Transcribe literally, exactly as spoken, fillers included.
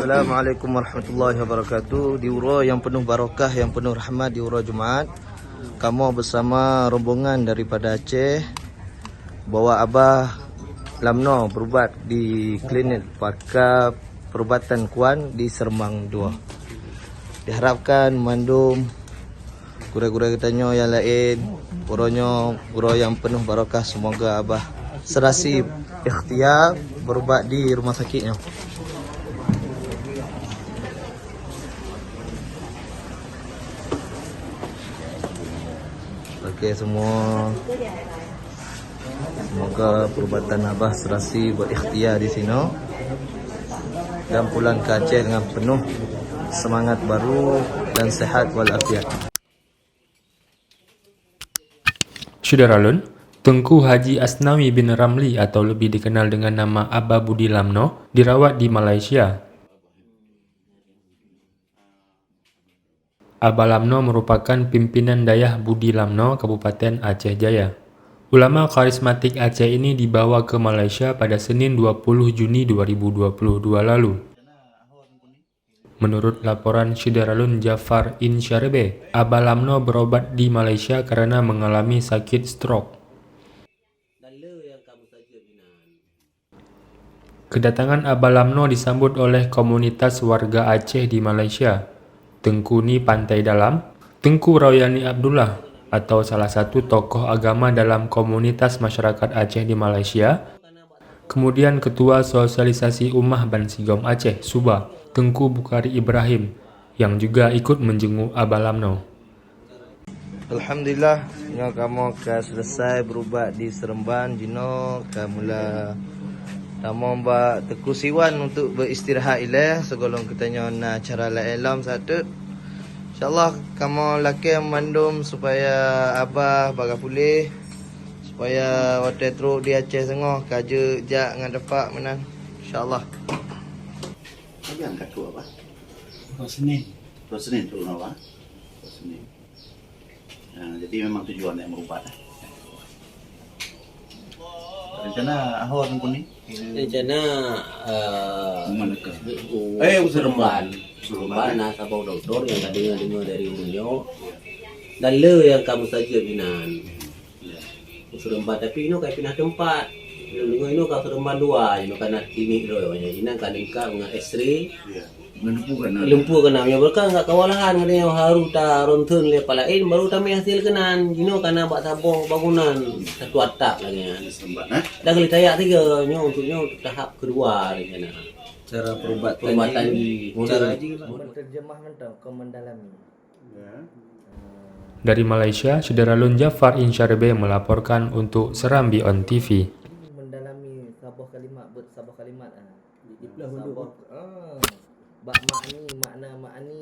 Assalamualaikum warahmatullahi wabarakatuh. Di uroe nyang peunoh barokah, nyang peunoh rahmat, di uroe Jumaat, kamoe beusama rombongan daripada Aceh bawa Abah Lamno berubat di klinik Paka Perubatan Kuan di Seremban dua. Diharapkan mandum gurée-gurée geutanyoe nyang laén, uroe nyoe uroe nyang peunoh barokah, seumoga Abah seurasi ikhtiar berubat di rumoh sakét nyoe. Oke semua. Semoga perubatan Abah seurasi berikhtiar di sinoe dan pulang ke Aceh dengan penuh semangat baru dan sehat walafiat. Syedara lôn, Teungku Haji Asnawi bin Ramli atau lebih dikenal dengan nama Aba Budi Lamno dirawat di Malaysia. Aba Lamno merupakan pimpinan Dayah Budi Lamno, Kabupaten Aceh Jaya. Ulama karismatik Aceh ini dibawa ke Malaysia pada Senin dua puluh Juni dua ribu dua puluh dua lalu. Menurut laporan syedara lôn Jafar Insyarebe, Aba Lamno berobat di Malaysia karena mengalami sakit stroke. Kedatangan Aba Lamno disambut oleh komunitas warga Aceh di Malaysia, Teungku Ni Pantai Dalam, Teungku Royani Abdullah, atau salah satu tokoh agama dalam komunitas masyarakat Aceh di Malaysia, kemudian Ketua Sosialisasi Ummah Bansigom Aceh, Suba, Teungku Bukhari Ibrahim, yang juga ikut menjenguk Aba Lamno. Alhamdulillah, nyoe kamoe ka selesai berubat di Seremban, jinoe ka mula tamong bak Teungku Siwan untuk beristirahat ilée, sigohlom geutanyoe na acara laén lom sateuk. Insyaallah kamoe lakée mandum supaya Abah bagah puléh, supaya watée trok di Aceh singoh ka jeuet jak ngon teumpat meunan. Insyaallah. Lagi angkat tu apa? Dua Senin. Dua Senin tu apa? Dua Senin. Ha, jadi memang tujuan nak berubat, eh. Rencana Ahor pun ni? Rencana, eh, Mana ke? Eh, Seremban. Seremban. Seremban, nah, saboh doktor nyang ka deungoe-deungoe dari ulôn nyoe. Dan le nyang ka mustajab inan. Ya. Seremban, tapi inoe ka pinah teumpat. Lôn deungoe inoe ka Seremban dua, inoe ka na klinik droe. Inan ka leungkap ngon X-ray. Ya. Meunyoe ka na. Lumpu ka na, meunyoe ka nggak kewalahan, katanya harus ta ronsen lé palaén, baru tamé hasil keunan. Jinoe ka na bak saboh bangunan, satu atap lagée nyan. Seremban, eh? Dah kali tayak tiga, nyoe untuk nyoe tahap kedua rencana. Cara perubatan, perubatan di, di cara cara aja lah. Menerjemah mantong, kau mendalami. Ya. Dari Malaysia, syedara lôn Jafar Insyarebe melaporkan untuk Serambi On T V. Mendalami saboh kalimat, buet saboh kalimat, ah. Di, di pelah dulu. Saboh, ah. Bak makni, makna makni,